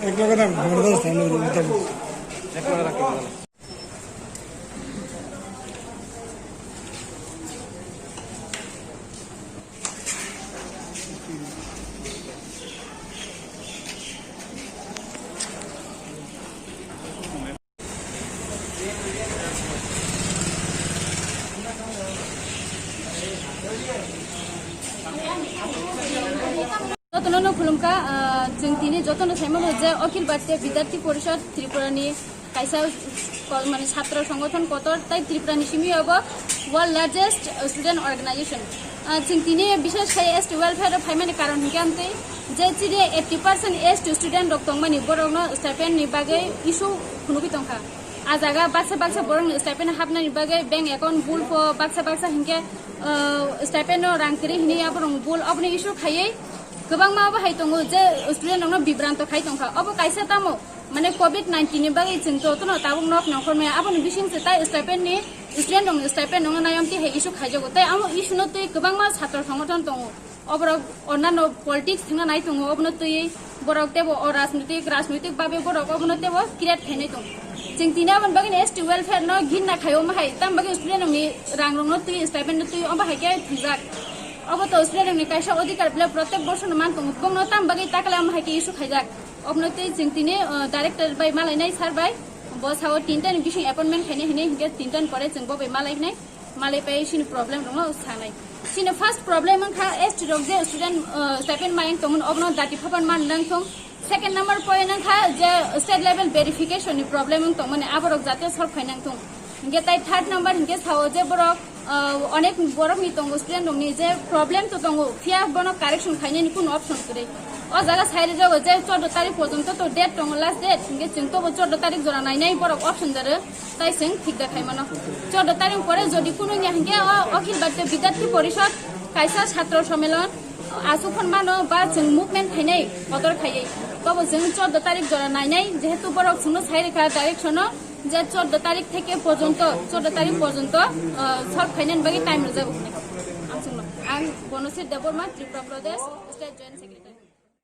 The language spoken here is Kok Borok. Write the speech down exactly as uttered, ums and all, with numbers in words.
এক লগে থাক, জবরদস্ত, আমি বলতাম। Jotono no khulumkha, ah, chwng tini jotono saimano je Akhil Bharatiya Vidyarthi Parishad Tripura ni kaisa kol-, mane chhatra songgothon kotor, tai Tripura ni simi obo world largest student organization. Ah, chwng tini bishes khai S T welfare o phaimani karon hinkhe amtwi je chini eighty percent S T student rok tongmani borokno stipend ni bagwi issue phunugwi tongkha. A jaga baksa baksa borokni stipend hapnani bagwi bank account bul pho baksa baksa hinkhe, ah, stipend no rang kwrwi hinwi aborok bul oboni issue khaiwi kwbangma obo hai tongo je student rokno bibranto khai tongkha. Obo kaisa tamo mane covid nineteen ni bagwi chwng jotono tabuk nok nongkhor maya, aboni bising se tai stipend ni student rokni stipend no nayom tei hai issue khaijago. Tai amo issue no twi kwbangma chhatra songgothon tongo. Oborok onnano politics thwngna nai tongo, obono twi borok tebo o rajnoitik, rajnoitik babe borok obono tebo create khainai tongo. Chwng tini aboni bagwi S T welfare no ghinna khai omo hai, tam bagwi student rokni rang rokno twi, stipend no twi omo hai khe thwngjak. Obo to student rokni kaisa odhikar bele protek borsono man tongo, bongno tam bagwi takle omo hai khe issue khaijak. Obonotwi chwng tini, uh, director bai malainai sir bai, bo sao tinta ni bising appointment khainai hinwi hinkhe tinta ni pore chwng bo bai malainai, malai pai chini problem rokno sanai. Chini first problem wngkha S T rok je student, uh, stipend mayang tongmani obono dati phapan man nang thung. Second number point wngkha je state level verification ni problem wng tongmani aborok jate solve khai nang thung. Hinkhe tai third number hinkhe sao je borok, ah, onek borokni tongo student rokni je problem to tongo, phiya bono correction khainani kuno option kwrwi. O jaga sai rijak je chordo tarik porjonto to date tongo, last date, hinkhe chwng tobo chordo tarik jora nainai borok option jaro, tai chwng thik da khaimano. Chordo tarik pore jodi kuno ya hinkhe o Akhil Bharatiya Vidyarthi Parishad kaisa chhatro sommelon aswk hwn mano ba chwng movement khainai kotor khaiwi. Tobo chwng chordo tarik jora nainai, jehetu borok chwngno sai rikha direction o, je chordo tarik theke porjonto, chordo tarik porjonto, ah, solve khainani bagwi time rwjago hinwi. Ang chwngno, ang Bonosir Debbarma, Tripura Pradesh State Joint Secretary.